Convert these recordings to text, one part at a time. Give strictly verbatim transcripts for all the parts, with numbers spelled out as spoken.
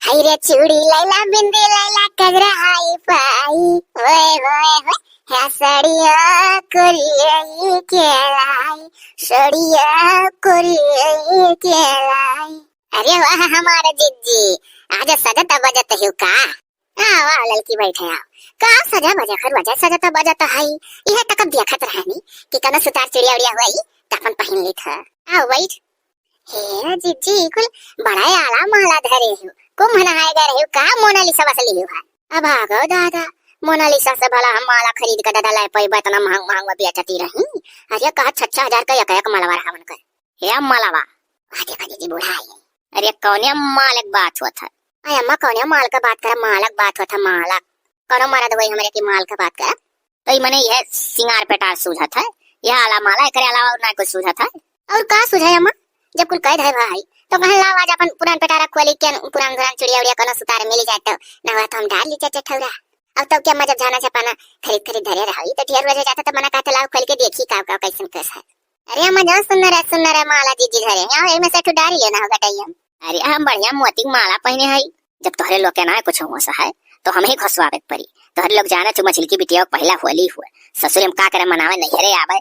आई रे चूड़ी लैला, बिंदी लैला, कजरा hi fi, ओए होए होए, ह्या सड़िया कोरिया के लाई, सड़िया कोरिया के लाई। अरे वाह हमार जिज्जी, आज सजत बजत हो का? आ, वाह ललकी बैठे आओ। का सजा बजा कर वजह सजत बजत हई, इहे तक देखत रहनी कि कनो सुतार चुड़िया उड़िया होई त अपन पहिन लेत ह। आओ बैठ। हे जिज्जी, कुल बड़ा आला माला धरे हो, कुंभ नहाए गए रहे हो का मोनालिसा वस लियो है? अब आ गो दादा, मोनालिसा से भला हम माला खरीद के दादा लै पैबा, इतना महंग महंग बेचती रही। अरे कहा छह छह हजार का एक एक मालवा रहा उनकर। हे मालवा। वाह देखा जिज्जी बूढ़ा आई। अरे कौने माल के बात होत है? अरे अम्मा कौने माल का बात कर, मालक बात होत है, मालक। कौनो मरद होई हमरे की माल का बात कर। तो ई मने यह सिंगार पेटार सूझत है, यह आला माला, एकरे अलावा और ना कुछ सूझत है। और का सूझे अम्मा, जब कुल कैद है भाई, तो कहे लाओ आज अपन पुरान पेटारा खोली के पुरान पुरान चुड़िया उड़िया कोनो सुतार मिल जाए तो, ना हुआ तो हम डाल ली चाचा ठौरा। अब तो क्या अम्मा जब जाना छपाना खरीद खरीद धरे रहो, ई तो ढेर रोज हो जाता तो मना कहते लाओ खोल के देखी का का कैसन कैसा है। अरे अम्मा जान सुंदर है, सुंदर है माला जिज्जी धरे, यहाँ एमे से ठो डाल लियो ना हो गटैया। अरे हम बढ़िया मोती के माला पहने हई, जब तोहरे लोग के ना कुछ होश है, तो हम ही घसवावे के पड़ी। तोहरे लोग जाने तू मझिलकी बिटिया के पहिला होली हुए, ससुरे में का करे मनावे नैहरे आवे,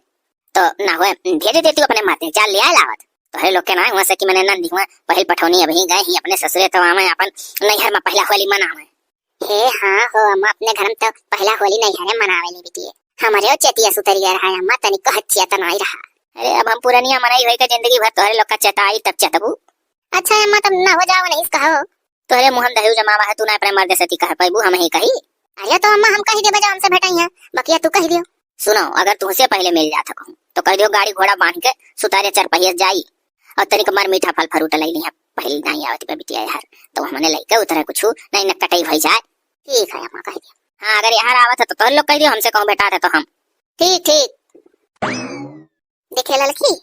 तो ना हुए भेज देती अपने माते, जा ले आए लावत। तोहरे लोग के ना हुआ से कि मैंने नंदी हुआ पहिल पठौनी अभी गए ही अपने ससुरे, तो आवे अपन नैहर में पहिला होली मनावे। हे हाँ हो अम्मा, अपने घर में तो पहिला होली नैहरे मनावे ली बिटिया। हमरे चेतिया सुतरिया रहा अम्मा, तनी कह चेतना ही रहा। अरे अब हम पुरनिया मनई होई के जिंदगी भर तोहरे लोग का चेताई तब चेतबू। अच्छा अम्मा, तब ना हो जाओ नहीं कहो। तोहरे मुँह में दही जमावा है, तू ना अपने मर्द से ती कह पैबू, हम ही कही। अरे तो अम्मा हम कही देबे जब हमसे भेटाई है, बकिया तू कह दियो। सुनो, अगर तुमसे पहले मिल जात कहूँ तो कह दियो गाड़ी घोड़ा बांध के सुतारे चरपहिया जाई और तनिक मर मीठा फल फ्रूट लई लिया, पहले नहीं आवत बे बिटिया यार, तो हमने लइके उतरे कुछ नहीं न कटई भई जाए। ठीक है अम्मा कह दियो। हाँ अगर यहाँ आवत है तो तोहरे लोग कह दियो, हमसे कहूँ बेटा था तो हम। ठीक ठीक। देखे ललकी,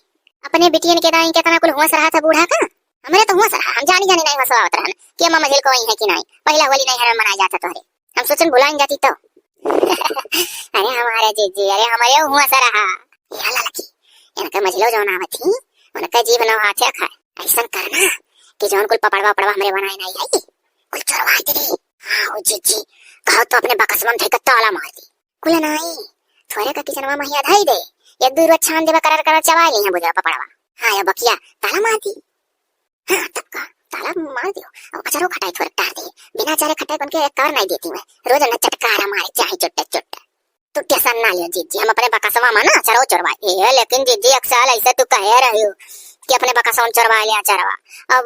अपने बिटियन के दाई केतना कुल होश रहा था बूढ़ा का। हमरे तो होश रहा, हम जानी जानी नहीं होश आवत रहन कि अम्मा मझिल को आई है कि नहीं। पहिला होली नैहर में मनाया जाता तोहरे, हम सोचन भुलाइन जाती तो। अरे हमारे जिज्जी, अरे हमारे होश रहा। या ललकी, इनका मझिलो जौन आवत ही, उनका जीभ नौ हाथे खाए। ऐसन करना कि जौन कुल पपड़वा उपड़वा हमरे बनाए नहीं है, कुल चोरवा दे। हाँ ओ जिज्जी, कहो तो अपने बकसवा में धइके ताला मार दी। कुल नाई, थोरे का किचनवा महिया धई दे, एक दू रोज छान देबा, करर करर चबाई लिहे बुझा पपड़वा। हाँ या बकिया, ताला मार दी। हाँ तब का, ताला मार दियो। अब अचारो खटाई थोरे टार दे, बिना अचारे खटाई बन के एक कर नहीं देती मैं, रोज न चटकारा मारे चाहे चुट्टे चुट्टे। तू टेंशन ना लियो जिज्जी, हम अपने बकसवा में ना अचारो चोरवाई। ए लेकिन जिज्जी एक साल ऐसे तू कहे रही हो कि अपने बकसवा में चोरवा लिया अचारवा। अब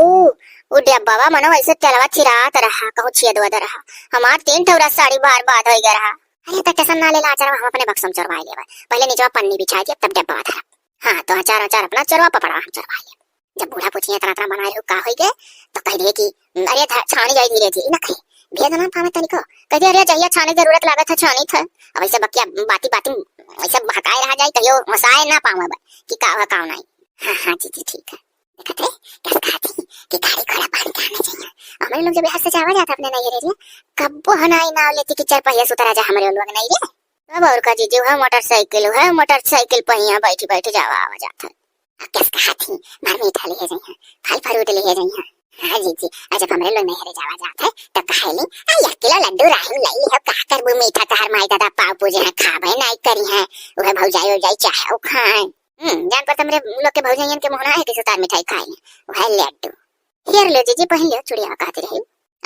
ऊ, ऊ डब्बावा मनो ऐसे तेलवा छिरात रहा, कहूँ छेद वद रहा। हमार तीन ठौरा साड़ी बार बार धोई गए रहा। अरे तो टेंशन ना लेला, अचारवा हम अपने बक्सम चोरवाए लेबे। पहले नीचवा पन्नी बिछाए दिया, तब डब्बा धरा। हाँ, तो अचार, अचार अपना चोरवा, पपड़वा हम चोरवाए लेबे। जब बूढ़ा पूछिए, "इतना, इतना बनाए रहो, का होई गे?" तो कह दिए कि, "अरे, था, छानी जाए धीरे धीरे, ना कहे। भेद ना पावे तनिको।" कह दिए, "अरे, जहिया छाने जरूरत लागत है, छानी थे।" अब ऐसे बकिया बाती, बाती ऐसे बहकाए रहा जाए, कहियो मसाए ना पावे बा कि का हुआ, का नहीं। हाँ, हाँ, जी, जी, ठीक है। देखत रे, कस कहत ही कि गाड़ी घोड़ा बांध के आना चाहिए। हमरे लोग जब यहाँ से जावा जाता अपने नैहरे रे, कब्बो हनाई नाव लेती कि चार पहिया से उतरा जा हमरे लोग नहीं रे। तब और का जीजी, वह मोटरसाइकिल, वह मोटरसाइकिल पहिया बैठी बैठी जावा आवा जात है। अब कस कहत ही, मार मीठा लिए जाइए, फल फ्रूट लिए जाइए। हाँ जीजी, आ जब हमरे लोग नैहरे जावा जात है, तो कहेली, "आ, एक किलो लड्डू राही ले लिहो, का करबू मीठा, तोहर माई दादा पाव पूजे हैं, खाबे नहीं करी हैं, वह भौजाई उजाई चाहे वो खाएं।" हम्म, जान पर हमरे लोग के भौजाइयन के मोहना है कि सुतार मिठाई खाए, वह लड्डू। हेर लियो जीजी, पहिन लियो चुड़िया, कहते रही।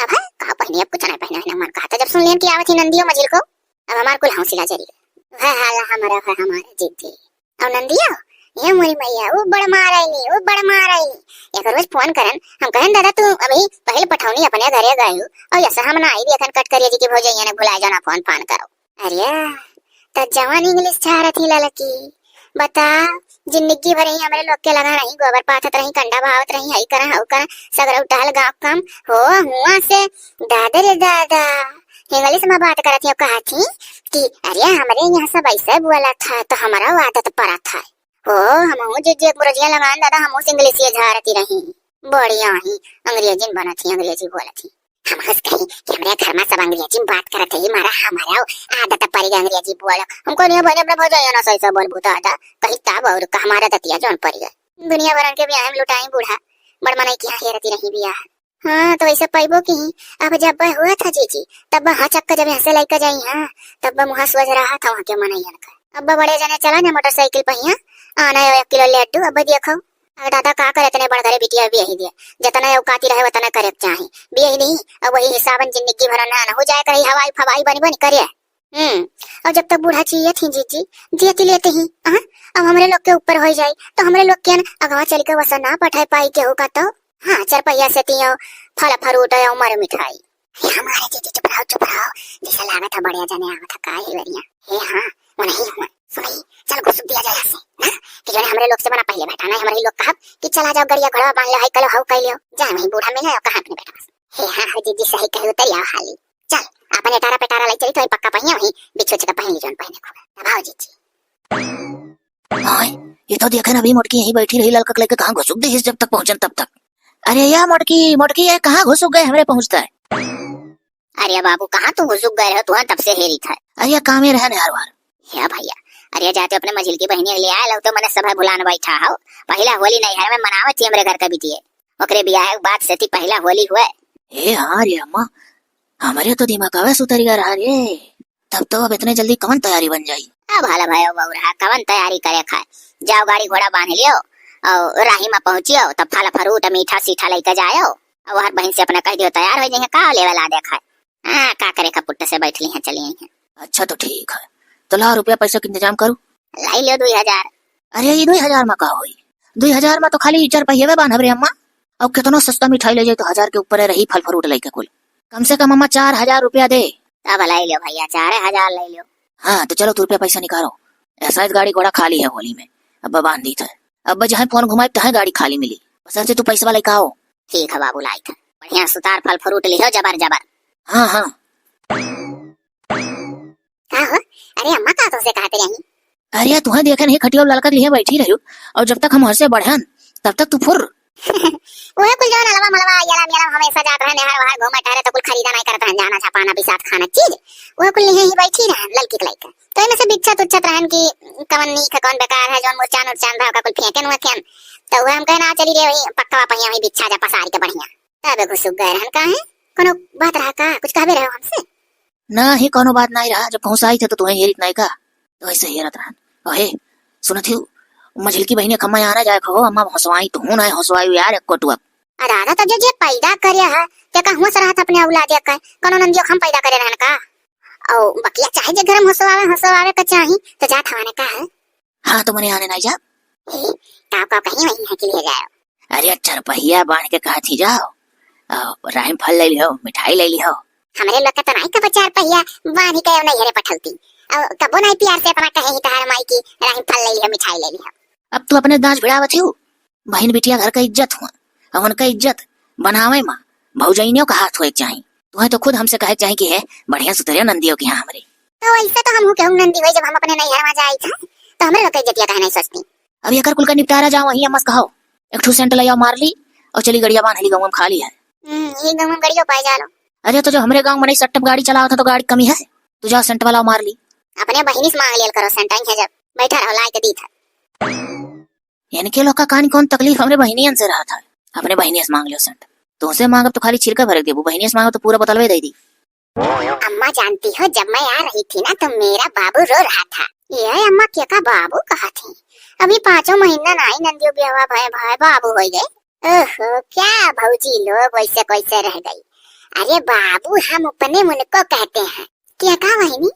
अब है, का पहिनी, अब कुछ नहीं पहिना है, ना मन कहता। जब सुन लियन कि आवत ही नंदियो मझिल को, अब हमार कुल हौसला जरी गए। वह हाल हमारा, वह हमारा जीजी। और नंदियो, ये मोरी मैया, वो बड़ मार आईली, वो बड़ मार आईली। एक रोज फोन करन, हम कहन, "दादा, तू अभी पहले पठौनी अपने घरे गए हो, और ऐसा हम ना आई भी अखन कट करिए जी की भौजैया ने भुलाए जाना, फोन फान करो।" अरे, त जवान इंग्लिश झारत ही ललकी। बता, जिंदगी भर ही हमरे लोग के लगा रही, गोबर पाथत रही, कंडा बहावत रही, हई करा, हऊ करा, सगरो टहल गाँव काम। हो, हुआ से, दादा रे दादा, इंग्लिश में बात करत ही, कहत ही कि अरे, हमरे यहाँ सब ऐसे बोला था, तो हमारा आदत पड़ा था। हो, हमहू जे, जे मुरजिया लगान दादा, हमहू से इंग्लिशिया झारती रही। बड़ी आही, अंग्रेजी में बनत ही, अंग्रेजी बोलत ही। हम हंस कही कि हमरे घर में सब अंग्रेजी में बात करत है, मारा हमारा आदत पड़ी गई अंग्रेजी बोल। हमको नहीं बने अपने भौजाइया ना सही से बोलबू दादा, कही तब और का हमारा दतिया जौन पड़ी गई। दुनिया भरन के ब्याह में लुटाई बूढ़ा, बड़ मनई की हेरती रही बियाह। हाँ, तो ऐसे पैबो की। अब जब हुआ था जीजी, तब हचक के जब यहाँ से लइके जाई, हाँ, तब मुँह सोच रहा था वहाँ के मनइयन का। अब बड़े जने चला ना मोटरसाइकिल पहिया, आना एक किलो लड्डू, अब देखो। अब दादा का करे, इतने बड़ घरे बिटिया बियाही दिए, जितना औकाती रहे उतना करे के चाही। बियाही नहीं, अब वही हिसाबन जिंदगी भर ना, ना हो जाए करे, हवाई फवाई बनी बनी करे। हम्म, और जब तक बूढ़ा जियत ही जीजी, जियत ही लेते ही, हाँ, अब हमरे लोग के ऊपर हो जाई, तो हमरे लोग के न अगवा चल के वसा ना पठाए पाई केहू का तो। हाँ, चार पहिया से तियो, फल फ्रूट और मर मिठाई। हे हमारे जीजी, चुप रहो, चुप रहो, जैसे लागत है बढ़िया जने आवत है का ही बढ़िया। हे हाँ, वो नहीं हुआ, सुनी, चल घुस दिया जाए यहाँ से, ना, कि जने हमरे लोग से बना पहले बैठा, नहीं हमरे लोग कहब कि चला जाओ गड़िया घोड़ा बांध लो, हाई कलो, हाउ कह लियो, जाए वहीं बूढ़ा मिले और कहाँ अपने बैठा बस। हे हाँ, हाँ जीजी सही कही, उतरिया हाली। चल, अपन एटारा पेटारा लाई चली, तो पक्का पहिया वही बिच्छू चका पहन ली, जौन पहने खूब। दबाओ जीजी। हाय, ये तो देखे ना, अभी मोटकी यहीं बैठी रही, ललका के लेके कहाँ घुसुक दी जब तक पहुंचन तब तक। अरे या मोटकी, मोटकी, ये कहाँ घुसुक गए हमरे पहुंचता है? अरे बाबू, कहाँ तू घुसुक गए रहे, तुहन तब से हेरी था। अरे कामे रहे यार वार। हे भैया, अरे जाते अपने मझिल की बहिनी ले आए, लगते मने सब है भुलान बैठा हो। पहला होली नहीं है, मैं मनावत थी हमरे घर का बिटिये। ओकरे बियाह के बाद से ती पहला होली हुए। ए हाँ रे अम्मा, हमरे तो दिमागवे से उतरि गया रहा रे। तब तो अब इतने जल्दी कवन तैयारी बन जाई? अब भला भयो बउरहा, कवन तैयारी करे खाए? जाओ गाड़ी घोड़ा बांध लियो और राही में पहुंचियो, तब फल फ्रूट मीठा सीठा लेके जायो और हर बहिन से अपना कह दियो तैयार हो जाइए, का लेवे ला देखा। हाँ, का करे का पुट्ट से बैठली हैं, चली आई हैं। अच्छा तो ठीक है, तो ला रुपया पैसा के इंतजाम करू। लाई लियो दुई हजार। अरे ये दुई हजार में का होई? दुई हजार में तो खाली चार पहिया में बांधब रे अम्मा। अब कितनो सस्ता मिठाई ले जाए तो हजार के ऊपर रही फल फ्रूट लेके कुल। कम से कम अम्मा चार हजार रुपया दे। तब लाई लियो भैया, चार हजार लाई लियो। हाँ तो चलो तू रुपया पैसा निकालो। ऐसा गाड़ी घोड़ा खाली है होली में, अब बांध दी था। अब जहाँ फोन घुमाए तहाँ गाड़ी खाली मिली। बस ऐसे तू पैसा लेके आओ। ठीक है बाबू, लाई था। बढ़िया सुतार फल फ्रूट लिहो जबर जबर। हाँ हाँ। का हो? अरे अम्मा का तुमसे कहते रही? अरे तुहे देखे नहीं खटिया ललका लिहे बैठी रही और जब तक हम हंसे बढ़न तब तक तू फुर। वह कुल जौन अलवा मलवा यलम यलम हमेशा जात रहे नहर वहर घूमे टहरे तो कुल खरीदा नहीं करत रहन जाना छपाना पिसात खाना चीज। वह कुल लिहे ही बैठी रहन ललकी के लइका। तो इनमें से बिच्छत उच्छत रहन कि कवन नीक है कवन बेकार है, जौन मुरचान उरचान रहा ओका कुल फेंकन वेंकन। तो वह हम कहे ना चली रे वही पक्का पहिया वही बिच्छा जा पसारी के बढ़िया। तब घुसुक गए रहन काहे? कोनो बात रहा का? कुछ कहबे रहो हमसे? ना ही कोनो बात नहीं रहा, जब पहुंचाई थे तो तुम्हें हेरित नहीं का, तो ऐसे हेरत रहन। अहे, सुनत ही मझिलकी बहिनी खम्मा यहाँ ना जाए खो, अम्मा हंसवाई तो हूँ ना हंसवाई यार एक कोटुआ। आ दादा तो जो जे पैदा करे है, ते का हुआ से रहत अपने औलाद या का, कोनो नंदियो हम पैदा करे रहन का? औ बकिया चाहे जे घर में हंसवावे, हंसवावे का चाही, तो जात हवा ने का है? हाँ, तो मने आने नहीं जा। ए, का, का कहीं वहीं है कि ले जाओ? अरे, चार पहिया बांध के कहा थी जाओ, आ, राहिम फल ले लिहो, मिठाई ले लिहो। हमरे लोग के तो नहीं कबो चार पहिया बांध के नहीं हरे पठौती। और कबो नहीं प्यार से अपना कहे ही तहार माई की राहिम फल ले लिहो, मिठाई ले लिहो। अब तू अपने दांच भिड़ावत हो, बहिन बिटिया घर का इज्जत हुआ, और उनका इज्जत बनावे मा भौजइनियों का हाथ होए के चाही। तुम्हें तो खुद हमसे कहे के चाही कि है बढ़िया सुतरिया नंदियों की हाँ हमरे। तो वैसे तो हम केहू नंदी हुई, जब हम अपने नैहर में जाई था, तो हमरे लोग के इज्जतिया काहे नहीं सस्ती? अब एकर कुल का निपटारा जाओ, वहीं अम्मा से कहो, एक ठो सेंट ले आओ मार ली, और चली गड़िया बांध ली, गाँव में खाली है। हम्म, ये गाँव में गड़ियो पाए जा लो। अरे तो जो हमरे गाँव में नहीं सट्टप गाड़ी चलावत है तो गाड़ी कमी है, तू जाओ सेंट वाला मार ली। अपने बहिनी से मांग लियल करो सेंट, आई है जब बैठा रहो, लाई के दी था। इनके लोग का कहानी कौन तकलीफ हमरे बहिनियन से रहा था, अपने बहिनिया से मांग लियो सेंट। तुमसे मांगब तो खाली छिलका भर देबू, बहिनिया से मांगब तो पूरा बोतलवे दे दी। अम्मा जानती हो, जब मैं आ रही थी ना तो मेरा बाबू रो रहा था। ये अम्मा के का बाबू कहा थी? अभी पाँचों महीना ना आई नंदियो बियाहवा भय भय बाबू हो गए। ओहो, क्या भौजी लोग वैसे कैसे रह गई? अरे बाबू हम अपने मन को कहते हैं। क्या का बहिनी?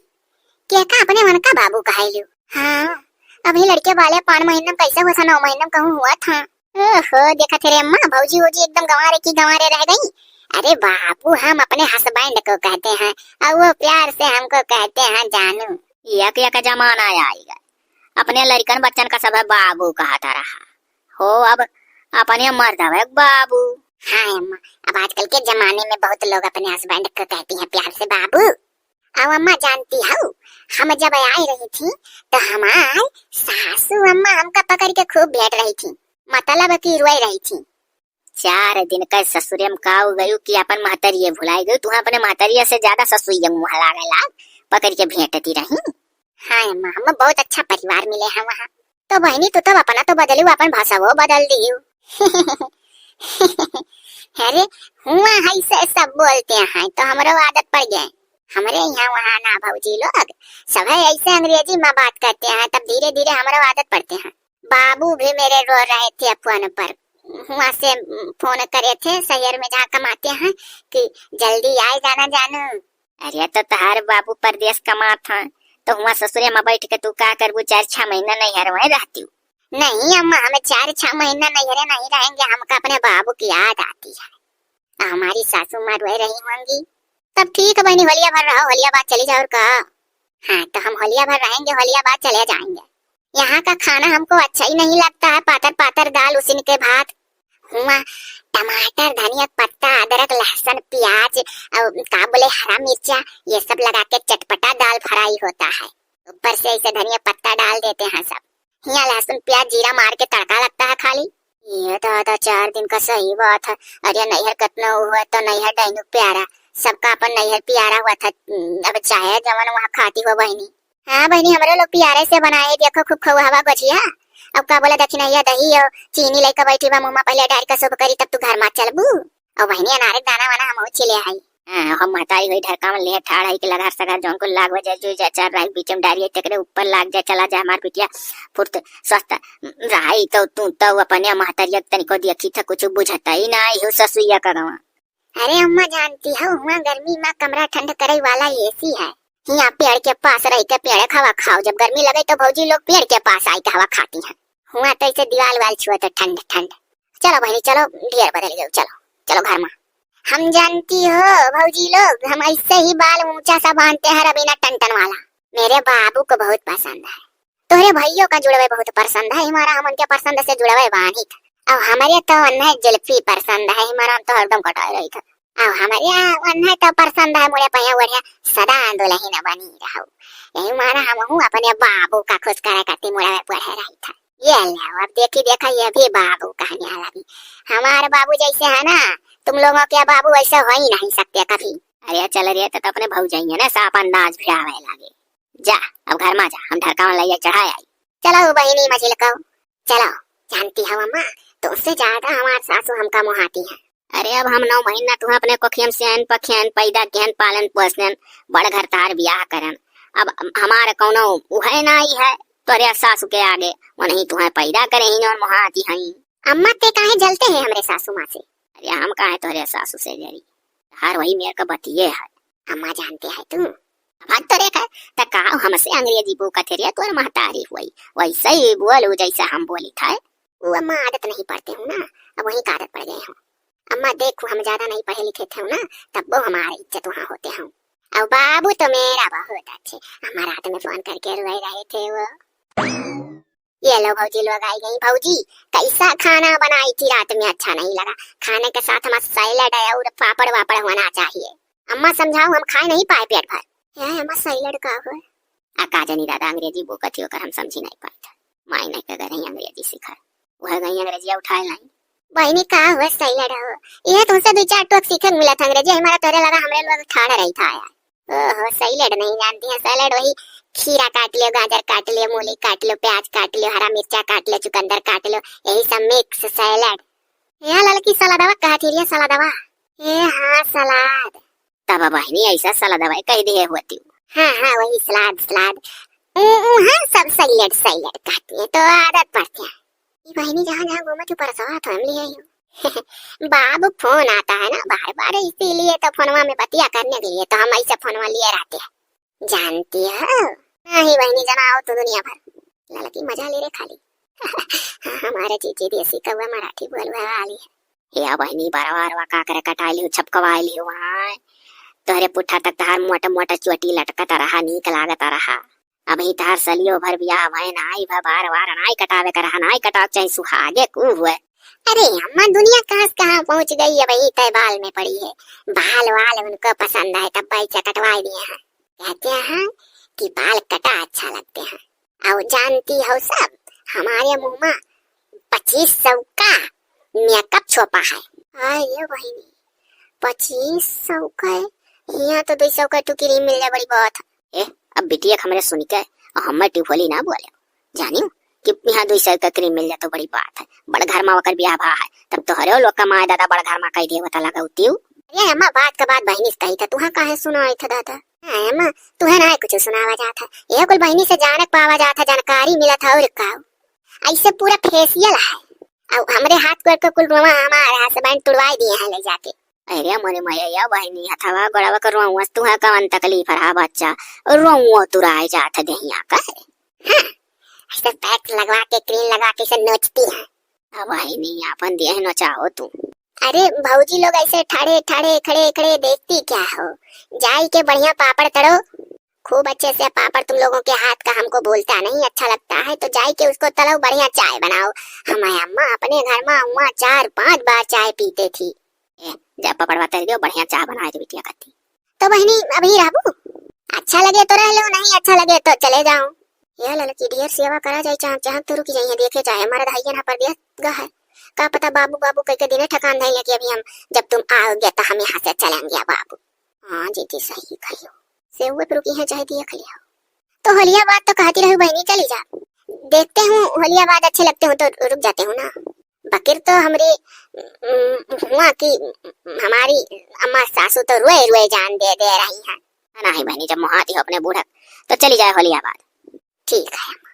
क्या का अपने मन का बाबू कहाइलू? हाँ, अभी लड़के वाले पाँच महीना में कैसे हुआ था, नौ महीना में कहूँ हुआ था। ओहो, देखा तेरे अम्मा, भौजी वौजी एकदम गंवारे की गंवारे रह गई। अरे बाबू, हम अपने हस्बैंड को कहते हैं और वो प्यार से हमको कहते हैं जानू। यक यक जमाना आएगा, अपने लड़कन बच्चन का सब है बाबू कहता रहा हो। अब अपने मर्द है बाबू। हाँ अम्मा, अब आजकल के जमाने में बहुत लोग अपने हस्बैंड को कहती हैं प्यार से बाबू। अब अम्मा जानती हो, हम जब आए रही थी तो हमार सासू अम्मा हमका पकड़ के खूब भेंट रही थी, मतलब कि रोए रही थी। चार दिन का ससुरे में का हो गयू कि अपन महतरिये भुलाई गयू। तुहा अपने महतरिया से ज्यादा ससुइया मुँह लागे लाग, पकड़ के भेंटती रही। हाँ अम्मा, हम बहुत अच्छा परिवार मिले हैं वहाँ। तो बहिनी, तू तब अपना तो बदलू, अपन भाषा वो बदल दियू। अरे, हुआ है से सब बोलते हैं, तो हमरो आदत पड़ गए। हमरे यहाँ वहाँ ना भौजी लोग, सब है ऐसे अंग्रेजी में बात करते हैं, तब धीरे धीरे हमरो आदत पड़ते हैं। बाबू भी मेरे रो रहे थे फोन पर, हुआ से फोन करे थे शहर में जहाँ कमाते हैं कि जल्दी आए जाना जानू। अरे तो तहार बाबू परदेस कमात हैं, तो हुआ ससुरे में बैठ के तू का करबू, चार छह महीना नैहर में रहती। नहीं अम्मा, हम चार छह महीना नैहरे नहीं रहेंगे, हमका अपने बाबू की याद आती है। हमारी सासू माँ रोए रही होंगी। तब ठीक है बहनी, होलिया भर रहो, होलिया बाद चली जाओ और का। हाँ, तो हम होलिया भर रहेंगे, होलिया बाद चले जाएंगे। यहाँ का खाना हमको अच्छा ही नहीं लगता है, पातर पातर दाल, उसिन के भात, हुआ टमाटर, धनिया पत्ता, अदरक, लहसुन, प्याज, और का बोले, हरा मिर्चा, ये सब लगा के चटपटा दाल फ्राई होता है। ऊपर से ऐसे धनिया पत्ता डाल देते हैं सब। हियाँ लहसुन, प्याज, जीरा मार के तड़का लगता है खाली। ये दादा, चार दिन का सही बात है। अरे नैहर कितना हुआ तो नैहर डाइनू प्यारा, सबका अपन नैहर प्यारा हुआ था। अब चाहे जवन वहाँ खाती हो बहनी। हाँ बहनी, हमरे लोग प्यारे से बनाए, देखो खूब खौहवा गोझिया। अब का बोला, दखिनैया दही और चीनी लेके बैठी बा मुँह में, पहले डार के शुभ करी तब तू घर में चलबू। और बहनी अनारे के दाना वाना हम छिले आई। हाँ, हम महतारी हुई ढरकावन लिहे ठाड़ है कि लघर सघर जौन कुल लाग वजह जो जा चर रही बीच में डारिये तेकरे ऊपर लाग जाए, चला जाए हमार बिटिया फुर्त स्वस्थ रही। तो तू तो अपने महतारिया के तनिको देखी था, कुछ बुझता ही ना आई हो ससुइया का गवा। अरे अम्मा जानती हो, हुआ गर्मी में कमरा ठंड करे वाला एसी है। हियाँ पेड़ के पास रह के पेड़ खावा खाओ, जब गर्मी लगे तो भौजी लोग पेड़ के पास आई के हवा खाती हैं। हुआ तो ऐसे दीवाल वाल छुआ तो ठंड ठंड। चलो बहनी चलो, ढेर बदल गए, चलो चलो घर में। हम जानती हो भौजी लोग, हम ऐसे ही बाल ऊंचा सा बांधते हैं रवीना टंटन वाला, मेरे बाबू को बहुत पसंद है। तोहरे भइयो का जुड़वे बहुत पसंद है, हमारा हम उनके पसंद से जुड़वे बानी था। अब हमारे तो अन्हे जुल्फी पसंद है, हमारा हम तो हरदम कटाए रही था। अब हमारे अन्हे तो पसंद है मुड़े पहिया ओढ़िया सदा दुल्हन बनी रहो। यही मारा हम हूँ अपने बाबू का खुश करे खातिर मुड़े पढ़े रही था। ये लो, अब देखी देखा, ये भी बाबू कहने लगी। हमारे बाबू जैसे है ना, तुम लोगों के बाबू वैसे हो ही नहीं सकते कभी। अरे चल रे, तो, तो अपने भौजाई है ना, साफ अंदाज भी आवे लगे। जा, अब घर में जा, हम ढरकावन लइया चढ़ाए आई। चलो बहिनी मझिलको, चलो। जानती हो अम्मा, तुमसे ज्यादा हमार सासू हमका मोहाती है। अरे अब हम नौ महीना तुह अपने कोखियन से आन पखियन पैदा किहन पालन पोषन बड़ घर तार बियाह करन। अब हमार कौनो उहे ना आई है, तोरे सासू के आगे, वो नहीं तुहे पैदा करे ही और मोहाती हई। अम्मा ते काहे जलते हैं हमरे सासू माँ से? अरे हम काहे तोरे सासू से जरी, हर वही मेर का बतिये है। अम्मा जानते हैं तू? भाग तो रे, त का हमसे अंग्रेजी बोकत है रे, तोर महतारी हुई, वैसे ही बोलू जैसा हम बोली था। वो अम्मा आदत नहीं पड़ते हूँ ना, अब वहीं का आदत पड़ गए हूँ। अम्मा देखो, हम ज्यादा नहीं पढ़े लिखे थे ना, तब वो हमारे इज्जत वहाँ होते हूँ। अब बाबू तो मेरा बहुत अच्छे, हमारा रात में फोन करके रोए रहे थे वो। ये लो भौजी लोग आई गई। भौजी, कैसा खाना बनाई थी रात में, अच्छा नहीं लगा। खाने के साथ हमारा सैलेड है और पापड़ वापड़ होना चाहिए। अम्मा समझाओ, हम खाए नहीं पाए पेट भर। है अम्मा सैलेड का हो? आ का जानी दादा, अंग्रेजी बोकत ही ओकर हम समझी नहीं पाए था। माई नहीं के गई अंग्रेजी सिखा, वह गई अंग्रेजिया उठाए लाई। बहनी का हो सैलेड हो? ये तुमसे दो चार टोक सीखे के मिला था अंग्रेजी, हमारा तोरे लगा हमरे लोग ठाड़ रही था यार। ओहो, सैलेड नहीं जानती है? सैलेड वही खीरा काट लियो, गाजर काट लियो, मूली काट लियो, प्याज काट लियो, हरा मिर्चा काट लियो, चुकंदर काट लियो, यही सब मिक्स सैलेड। यहाँ ललकी सलादवा कहा थी रे, सलादवा? ए हाँ, सलाद। तब बहिनी ऐसा सलादवा कह दिए होती। हाँ हाँ, वही सलाद सलाद। उ, उ, हाँ, सब सैलेड सैलेड कहती है, तो आदत पड़ती है। ये बहिनी जहाँ जहाँ घूमत हूँ, परसवा तो हम लिए ही हूँ। बाबू फोन आता है ना बार बार, इसीलिए तो फोनवा में बतिया करने के लिए तो हम ऐसे फोनवा लिए रहते हैं। जानती हो? नहीं बहिनी, जनाओ तो दुनिया भर। ललकी मजा ले रे खाली। हाँ, हमारे जीजी देसी कौआ मराठी बोलवे वाली है। या बहिनी, बरवा अरवा का करे कटाई लियो, छपकवाई लियो वहाँ। तोहरे पुट्ठा तक तहार मोटा मोटा चोटी लटकत रहा, नीक लागत रहा। अबही तहार सलियो भर बियाह भय नाई भा, बार बार नाई कटावे के रहा, नाई कटावे के चाही, सुहागे कू हुए। अरे अम्मा, दुनिया कहाँ से कहाँ पहुँच गई है, वही तय बाल में पड़ी है। बाल वाल उनको पसंद है, तब भाई से कटवा दिए हैं। कहते हैं कि बाल कटा अच्छा लगते हैं। और जानती हो सब, हमारे मुँह में पच्चीस सौ का मेकअप छोपा है। हाँ ये बहिनी, पच्चीस सौ का है, यहाँ तो दो सौ का टुकड़ी मिल जाए, बड़ी बात है। ए, अब बिटिया के हमरे सुन के और हमें टिफोली ना बोले, जानियो, कि यहाँ दुइ सौ का cream मिल जातो, बड़ी बात है। बड़ घर मा ओकर बियाह भा है, तब तोहरे लोग का माय दादा बड़ घर मा कहि देवत लगउतिउ। अरे अम्मा, बात का बात बहिनी से कही था, तुहा काहे सुनाई था दादा? हाँ अम्मा, तुहे ना कुछ सुनावा जात है, ये कुल बहिनी से जानक पावा जात है, जानकारी मिलत है और का। ऐसे पूरा facial है, अब हमरे हाथ को एक कुल रोवा हमारे husband तुड़वाई दिए हैं ले जाके। अरे मोरे मया बहिनी, हथवा गोड़वा के रोउआ से तुहे कवन तकलीफ रहा बच्चा, रोउआ तुराए जात है देहिया का। हाँ, ऐसे पैक लगवा के, क्रीम लगवा के से नोचती है। अब बहिनी, आपन देह नोचाओ तू। अरे भौजी लोग ऐसे ठड़े ठड़े खड़े खड़े देखती क्या हो, जाई के बढ़िया पापड़ तड़ो, खूब अच्छे से पापड़, तुम लोगों के हाथ का हमको भूलता नहीं, अच्छा लगता है तो जाई के उसको तलो, बढ़िया चाय बनाओ। हमारी अम्मा अपने घर मा हुआ चार पांच बार चाय पीते थी। ए, जा पपड़वा तल दियो, बढ़िया चाह बनाए दे बिटिया खाती। तो बहिनी, अभी रहबू? अच्छा लगे तो रह लो, नहीं अच्छा लगे तो चले जाओ। या ललकी, ढेर सेवा करा जाए, चाह, चाह तो रुक जाइए, देखे जाए, हमारा धाइयन हा परदेस गा है। का पता बाबू, बाबू कह के दिने ठकान धइले कि अभी हम, जब तुम आओगे तो हम यहाँ से चलेंगे बाबू। हाँ जीजी, सही कहियो। सेवे पे रुकी है, चाहे दिया खलिया हो। तो होलिया बाद तो कहती रहू बहिनी, चली जा। देखते हूँ, होलिया बाद अच्छे लगते हो तो रुक जाते हो ना। बकिर तो हमरे, उम, हुआ कि हमारी अम्मा सासू तो रोए रोए जान दे दे रही हैं। नहीं बहिनी, जब मोहाती हो अपने बूढ़ा, तो चली जाए होलिया बाद। ठीक है अम्मा,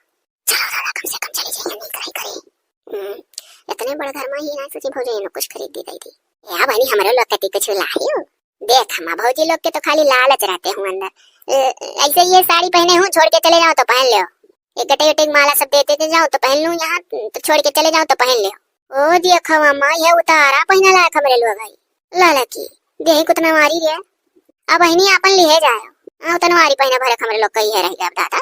चलो दादा, कम से कम चली जाइए, नहीं करे करे। हम्म, इतने बड़े घर में ही ना सोची भौजी, ये लोग कुछ खरीद दी गई थी। या बहिनी, हमरे लोग कती कुछ लाइयो। देख, हम भौजी लोग के तो खाली लालच रहते हूँ अंदर। ए, ऐसे ये साड़ी पहने हूँ, छोड़ के चले जाओ तो पहन लो। ये गटे गटे माला सब देते थे, जाओ तो पहन लूँ, यहाँ तो छोड़ के चले जाओ तो पहन लो। ओ देखो अम्मा, ये उतारा पहने लायक हमरे लोग है। लाला की, देही कुतना मारी रे। अब बहिनी आपन लिहे जाओ। हाँ, उतना मारी पहने भरे हमरे लोग कही है रही अब दादा।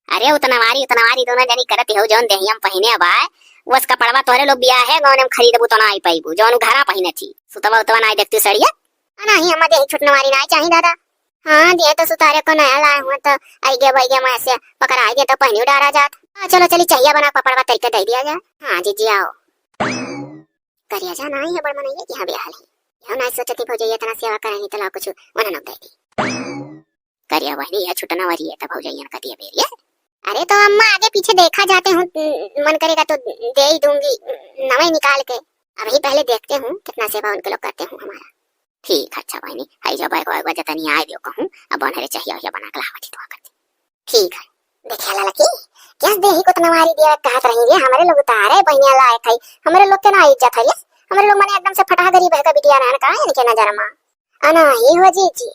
अरे उतना मारी, उतना मारी दोनों जनी करत हो, जौन देहिया में पहिने अब आए, वस कपड़वा तोहरे लोग बियाहे गौने में खरीदबू तो ना आई पाइबू, जौन उ घरा पहिने थी। सुतवा उतवा ना आई देखती सड़िया। आ, नाही, हमार देही छुटनवारी नाही चाही दादा। हाँ, देह तो सुतारे को नया लाए हुए तो आई गे, वही गे, मैं से पकड़ाई दे तो पहिनी उडारा जात। हाँ, चलो, चली, चाहिया बना, पपड़वा तरीके दे दिया जाए। हाँ, जीजी, आओ। करिया जा नाही है बड़ मनइया की यहाँ बियाह ली। यह नाही सोचती भौजैया इतना सेवा करेंगी तो ला कुछ उन्हें न दे दी। करिया बहिनी, यह छुटनवारी है, तब भौजैया का दिया बेरिया। अरे तो अम्मा, आगे पीछे देखा जाते हूँ, मन करेगा तो दे ही दूंगी, नवा ही निकाल के। अभी पहले देखते हूँ कितना सेवा उनके लोग करते हूँ हमारा। ठीक, अच्छा बहिनी, हई जो बैग वैग जतनी आए दियो कहूँ, अब बनहरे चाहिए, वही बना के लावत ही दुआ करती। ठीक है, देखिया ललकी, क्या देही कुतना मारी दिया कहत रही रे, हमरे लोग उतारे बहिनिया लायक है, हमरे लोग के ना इज्जत है रे, हमरे लोग मने एकदम से फटहा गरीब है का बिटिया रहन का इनके नजर मा। अना ही हो जीजी।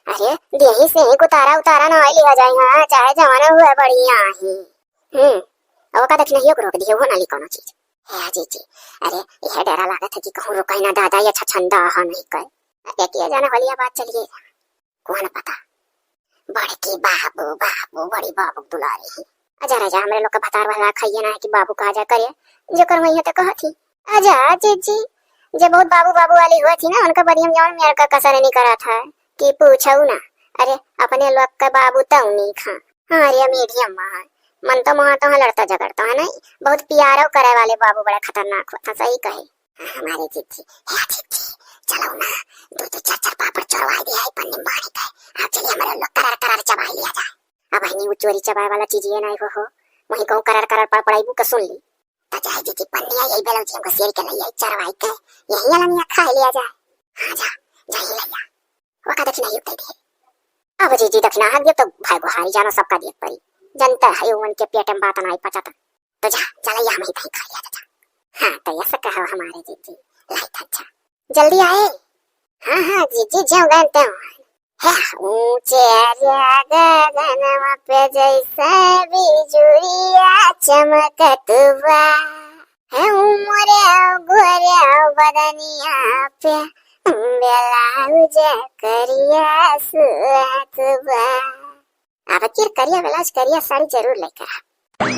अरे, देही से ही उतारा उतारा ना लिया जाए, हाँ, चाहे जवान हुआ बढ़िया ही। हम्म, अब का दक्षिणहियो को रोक दिए, वो ना ली कोनो चीज। हे जीजी, अरे, यह डरा लागत है कि कहूँ रुकाई ना दादा, ये छछंदा हा नहीं कर। अरे, किया जाना होलिया बात चलिए। कौन पता? बड़की बाबू, बाबू, बड़ी बाबू दुलारी ही। अजा राजा, हमरे लोग का भतार वाला खाइए ना है कि बाबू कहा जा करे, जो करवइया तो कहत ही। अजा जीजी, जे बहुत बाबू बाबू वाली हुआ थी ना, उनका बड़ी हम जौन मेर का कसर नहीं करा था कि पूछऊ ना। अरे, अपने लोग का बाबू तऊ नहीं खा। हाँ रे, मीडियम मा है। मन तो मोहा तो है, लड़ता झगड़ता है नहीं, बहुत प्यारो करे वाले बाबू बड़ा खतरनाक होता, सही कहे। हाँ, हमारे जीजी, हे जीजी, चलो ना, दो दो चार चार पापड़ चोरवा दिया है पन्नी मारी का। आप चलिए, हमारे लोग करार करार चबाई लिया जाए। अब हनी वो चोरी चबाए वाला चीज ये नहीं हो, हो। वहीं कहूँ करार करार पड़ पड़ाई बुक सुन ली। तो जाए जीजी पन्नी आई, यही बेलौजी हमको शेर के नहीं आई, चरवाई के, यही अलमिया खा लिया जाए। हाँ जा, जा ही लिया। वका दक्षिणा ही दे दिए। अब जीजी दक्षिणा हक दियो तो भाई को हारी जानो सबका दिए परी। जनता है उनके पेट में बात नहीं पचाता। तो जा, चला या हम ही कहीं खा लिया जा। हाँ, तो ऐसा कहो हमारे जीजी, लाइट अच्छा। जल्दी आए। हाँ, हाँ, जीजी, जो गए ते हो। है ऊंचे रे गगनवा पे जैसे बिजुरिया चमकत बा। है उमरे गोरे बदनिया पे ब्लाउज करिया सुअत बा। अब की करिया ब्लाउज, करिया साड़ी जरूर लेकर आ।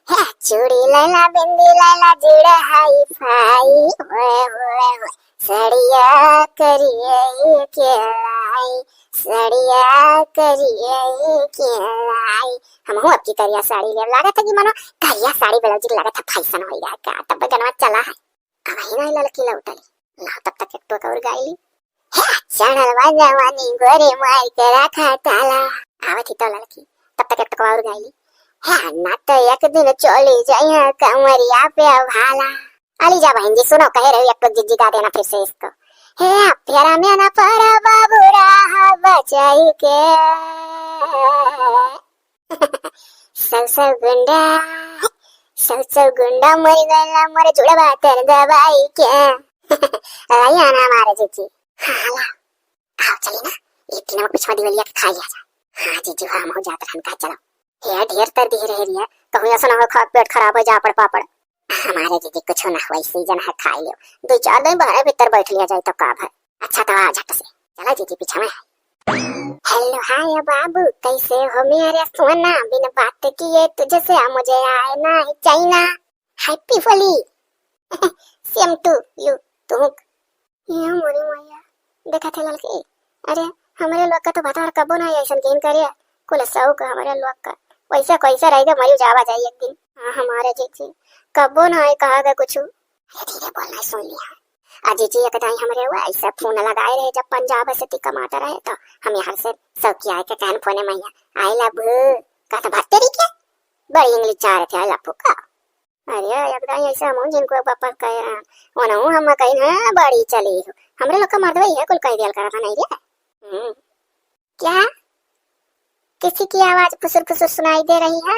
हे चूड़ी लैला, बिंदी लैला, जुड़ा हाई फाई, ओए, ओए, ओए। सड़िया करिया के लाई, सड़िया करिया के लाई। हमहू अब की करिया साड़ी लेब। लागत है कि मनो करिया साड़ी ब्लाउज की लागत है फैशन हो गया का, तब गनवा चला है। अब ही नहीं ललकी लौटली। ला तब तक एक टोक और गाई ली। हे, चढ़ल बा जवानी गोरी मार के रखा ताला। आवत ही तो ललकी, तब तक एक टोकवा और गाई ली। हाँ, ना तो एक दिन चली जाइए कमरिया पे भाला। अली जा बहन जी, सुनो, कहे रही एक तो जिज्जी गा देना फिर से इसको। हे फेरा में ना पड़ा बाबू रहा बचाई के। सौ सौ गुंडा, सौ सौ गुंडा मर गइला मोर जुड़वा तर दबाई के। आइए ना हमारे जिज्जी। हाँ, ला। आओ चली ना, एक दिन हम पिछवा दिवलिया के खा लिया जा। हाँ जिज्जी, हाँ, हम जात रहन का, चलो। हे ढेर तर दिहे रहे रिया, कहूँ ऐसा ना हो खा पेट खराब हो जा, पापड़ पापड़। हमारे जिज्जी कुछ ना हुआ, सीजन है, खाई लियो। दो चार दिन बाहर भीतर बैठ लिया जाए तो का भर। अच्छा तो आ झट से, चला जिज्जी पीछा में। हेलो हाय बाबू, कैसे हो मेरे सोना, बिन बात किए तुझसे मुझे आए ना ही चाइना। Happy Holi. Same to you, तू। ये मोरी मैया, देखा थे ललकी, अरे हमरे लोग का तो भतार कबो ना ऐसन किन करे, कुल शौक हमरे लोग का, वैसे कैसे रह गए, मरी जावा जाए एक दिन। हाँ, हमारे जीजी कबो ना आए कहा गए कुछ। अरे धीरे बोलना, सुन लिया। आ जीजी एक दाई हमरे हुआ ऐसा फोन लगाए रहे, जब पंजाब से ती कमाता रहे तो हम यहाँ से शौकिया के कहन फोने मैया, आई लव यू, कहता भर तेरी क्या, बड़ी इंग्लिश चाह रहे थे, आई लव यू का। अरे एकदम ऐसे हम जिनको पापा कहे हैं, ओनहु हम कहीं ना बड़ी चली हो। हमरे लोग का मर्दवा ये कुल कह दियल करत है नहीं रे। हम्म। क्या? किसी की आवाज फुसुर फुसुर सुनाई दे रही है?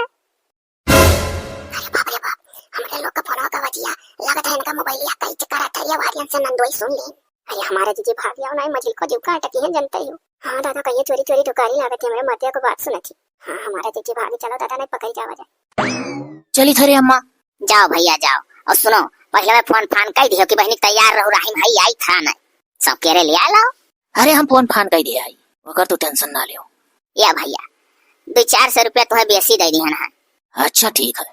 अरे बाप रे बाप, हमरे लोग का फोनवा का बजिया, लगत है इनका मोबाइलिया कई चक्कर आता है, ये वारियन से नंदोई सुन ली। अरे हमारा जीजी भाग जाओ ना, मझिल को जीव का अटकी है जनते ही हो। हाँ दादा, कहिए चोरी चोरी ढुकारी लागत है, हमरे मर्दवा को बात सुनत ही। हाँ हमारा जीजी भाग चलो दादा, नहीं पकड़ी जावा जाए। चली थरे अम्मा। जाओ भैया जाओ, और सुनो, पहले मैं फोन फान कह दियो कि बहनी तैयार रहो, राहिम भाई आई था ना, सब केरे लिया लाओ। अरे हम फोन फान कह दिया है, ओकर तू टेंशन ना लियो। या भैया, दो चार सौ रुपया तुम्हें बेसी दे दिहन है। अच्छा ठीक है।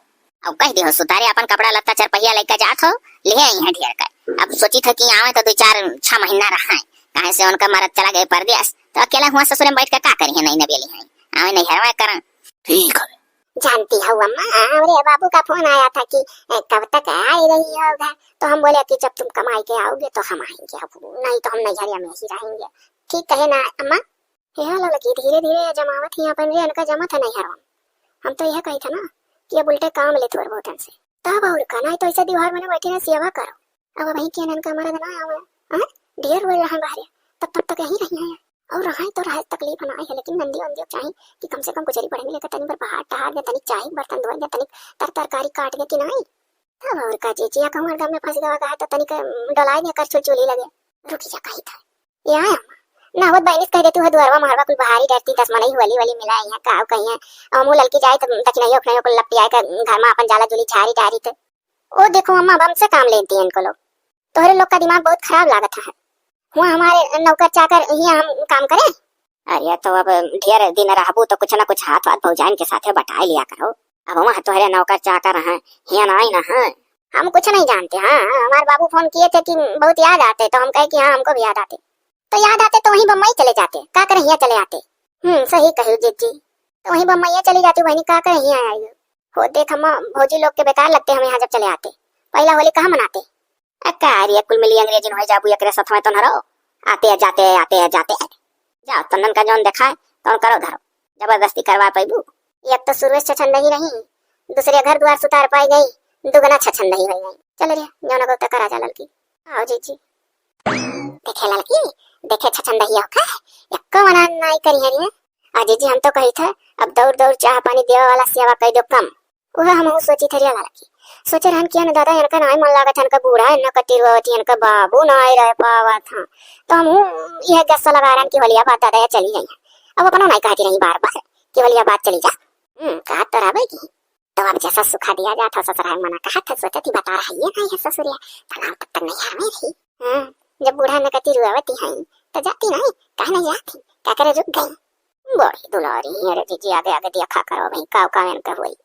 अब कह दियो सुतारे अपन कपड़ा लत्ता चार पहिया लेके जात हो, ले आई है ढेर कर। अब सोची था कि आवे तो दो चार छह महीना रहा है, काहे से उनका मरद चला गए परदेस, तो अकेला हुआ ससुरे में बैठ के का करी है, नहीं नबेली है, आवे नहीं हरवा करन। ठीक है। जानती हो अम्मा, हमरे बाबू का फोन आया था कि, ए, कब तक आई रही होगा, तो हम बोले कि जब तुम कमाई के आओगे तो हम आएंगे, अब नहीं तो हम नैहरिया में ही रहेंगे। ठीक कहे ना अम्मा? यह ललकी धीरे धीरे जमावत ही अपन रे, इनका जमत है नैहरवा में। हम तो यह कही था ना कि अब उल्टे काम ले तोर बहुतन से। तब और का, नहीं तो ऐसे दीवार में बैठी ना सेवा करो। अब वही के इनका मरद ना आवे, हाँ? ढेर रोज रहे बाहरे, तब तक तो यहीं रही है। और रहे तो रहे, तकलीफ ना है, लेकिन नंदी वंदी चाही कि कम से कम गुजरी पड़े मिले, तनी भर बाहर टहर दे, तनी चाय बर्तन धोए दे, तनी तर तरकारी काट दे कि नहीं। तब और का जीजी, या कहूँ घर में फंस गवा है तो तनी के डोलाए दे कर चुलचुली लगे। रुकी जा कही था। या अम्मा, ना होत बहनी से कह देती है दुआरवा महरवा कुल बहारी डरती, दस मनई होली वली मिला है यहाँ का कहीं है। और मुँह ललकी जाए तो दक्षिणइयो उखिणइयो कुल लपटियाए के घर में अपन जाला जुली झारी डारी थे। ओ देखो अम्मा, अब हमसे काम लेती हैं इनको लोग। तोहरे लोग का दिमाग बहुत खराब लागत है। हुआ हमारे नौकर चाकर हियाँ हम काम करें? अरे तो अब ढेर दिन रहबू तो कुछ ना कुछ हाथ वाथ भौजाइन के साथे बटाए लिया करो। अब वहाँ तोहरे नौकर चाकर हैं, हियाँ ना आई ना है। हम कुछ नहीं जानते। हाँ, हाँ, हमारे बाबू फोन किए थे कि बहुत याद आते, तो हम कहे कि हाँ, हमको भी याद आते। तो याद आते तो वहीं बम्बई चले जाते, का करे हियाँ चले आते? हम्म, सही कही जिज्जी, तो वहीं बम्बई चली जाती बहनी, का करे हियाँ आई? हो देख अम्मा, भौजी लोग के बेकार लगते हम यहाँ जब चले आते। पहला होली कहाँ मनाते? अ, का रे, कुल मिली अंग्रेजी न होई जाबू, एकरे साथ में तो न रहो। आते जाते, आते जाते। जाओ, तन्नन का जौन देखाए, तौन करो धरो। जबरदस्ती करवा पैबू। एक तो शुरू से छछन रही रही, दूसरे घर द्वार सुतार पाई गई, दुगना छछन रही हो गई। चल रे, जौन को तक करा जा ललकी। आओ जीजी। देखे ललकी, देखे छछन रही हो का? एको मना नाई करी है रे। आ जीजी, हम तो कही थे, अब दौड़ दौड़ चाह पानी देवे वाला सेवा कर दो कम। उहे हमहू सोची थे रे ललकी। सोचे रहन कि न दादा, इनका नाई मन लागत है, इनका बूढ़ा, इनका कटिरुआवती, इनका बाबू नाई रह पावत हैं। तो हमहू यह गस्सा लगा रहन कि होलिया बाद दादा या चली गई हैं। अब अपना नाई कहती रही बार बार कि होलिया बाद चली जा। हम्म, कहा तो रहबे की। तो अब जैसा सुखा दिया जात हो ससुराल मना कहा था, सोचे थी बता रहा ये नाई है ससुरिया। तनाव तब तक नहीं है मेरी। हाँ, जब बूढ़ा न कटिरुआवती हैं, तो जाती नहीं, कहा नहीं जाती, क्या करे रुक गई। बड़ी दुलारी है रे जीजी, आगे आगे देखा करो भाई, काव काव इनका होई।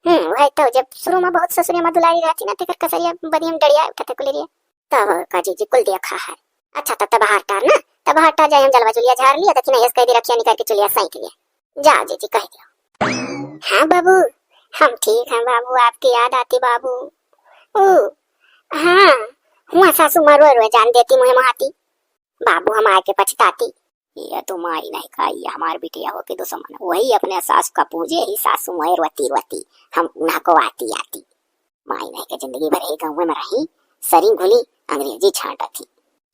हम्म, वही तो, जब शुरू में बहुत ससुरे में दुलारी रहती ना, तेकर कसरिया बनियम डरिया उठा थे कुलेरिया। तब का जीजी कुल देखा है। अच्छा, तब तब हार टार ना, तब हार टार जाए, हम जलवा जुलिया झार लिया, दक्षिणा यस कह दी रखिया निकाल के चुलिया साइक लिया। जा जीजी कह दियो। हाँ बाबू, हम ठीक हैं बाबू, आपकी याद आती बाबू। ओ, हाँ, हुआ सासू माँ रोए रोए जान देती मुँह महाती। बाबू हम आके पछताती। ये तो माई नहीं का, ये हमार बिटिया हो के दुश्मन, वही अपने सास का पूजे ही, सासू मोए रोती रोती, हम ना को आती आती। माई नहीं के जिंदगी भर यही गाँव में रही, सरी घुली, अंग्रेजी छांटत ही,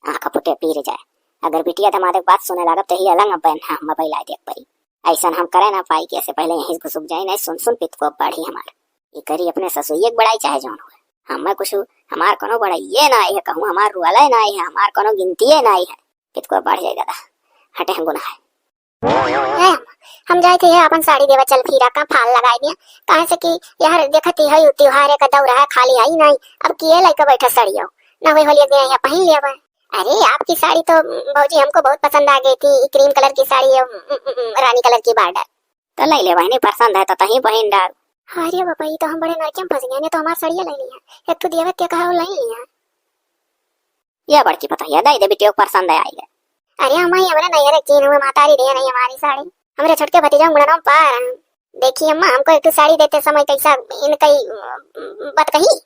आँख फुटे पीर जाए। अगर बिटिया दमाद के बात सुने लागब तो ही अलंग अब ना हम बैला देख परी। ऐसन हम करे ना पाई कि ऐसे पहले यहीं से घुसुक जाए, नहीं सुन सुन पित को बढ़ी हमार। ये करी अपने ससुइये के बड़ाई चाहे जौन हो, हमें कुछ, हमार कोनो बड़ाइये ना है, कहूँ हमार रुआले ना है, हमार कोनो गिनतिये ना है। पित को बढ़ जाए दादा, हटे हम गुनाह है। ए, हम जाए थे ये अपन साड़ी देवा चल फिरा का फाल लगाए दिया, काहे से कि यार देखत ही है यू त्योहार का दौरा है, खाली है ही नहीं। अब किए लइका बैठा सड़ियो, ना होई होलिया के यहाँ पहन लिया बा। अरे आपकी साड़ी तो भौजी हमको बहुत पसंद आ गई थी, क्रीम कलर की साड़ी है, उम, उम, उम, रानी कलर की बॉर्डर। तो ले ले बहनी, पसंद है तो तहीं पहन डाल। अरे बाबा, ये तो हम बड़े नरके में फंस गए, नहीं तो हमार सड़िया ले लिया, एक तो देवत के कहा ले लिया। ये बड़की पतोहिया दे दे बिटियो पसंद आई गए। अरे अम्मा, ये हमरे नैहर के चीन हुए, महतारी दिए नहीं हमारी साड़ी, हमरे छोटके भतीजा मुड़ना पा रहा। देखी अम्मा, हमको एक ठो साड़ी देते समय कैसा इनका ही, अ, बात कही।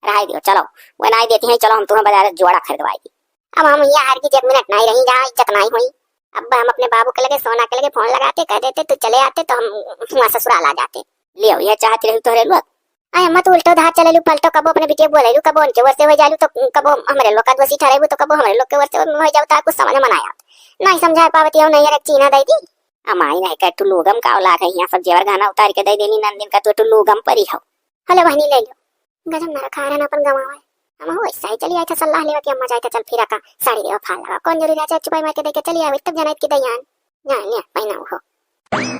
रहाई दियो, चलो, वो नहीं देती है, चलो हम तुम्हें बाजार जोड़ा खरीदवाई दी। अब हम यहाँ हर की एक मिनट नहीं रही, जहाँ इज्जत नहीं हुई। अब हम अपने बाबू के लगे, सोना के लगे फोन लगाते, कह देते तू चले आते तो हम वहाँ ससुराल आ जाते। लियो, ये चाहती रही तोहरे लोग। अरे अम्मा, तू उल्टो धार चलेलू, पलटो, कबो अपने बिटिया बोलेलू, कबो उनके ओर से हो जालू, तो कबो हमरे लोग का दोषी ठहरेबू, तो कबो हमरे लोग के ओर से हो जाओ, तार कुछ समझ में ना आवत। नहीं समझा पावती हो, नहीं रख चीना दे दी। अमाई नहीं कर, तू लोगम का औलाद है, यहाँ सब जेवर गहना उतार के दे देनी नंदिन का, तू, तू लोगम परी हो। हेलो बहनी, ले लो। गजब ना रखा है ना अपन गंवावा है। हम हो ऐसा ही चली आई था सलाह लेवा कि अम्मा जाए था चल फिरा का साड़ी देवा फाल लगा। कौन जरूरी है, चाहे चुपाई मार के दे के चली आवे, तब जनाइत की दयान। ना, ना, पहना हो।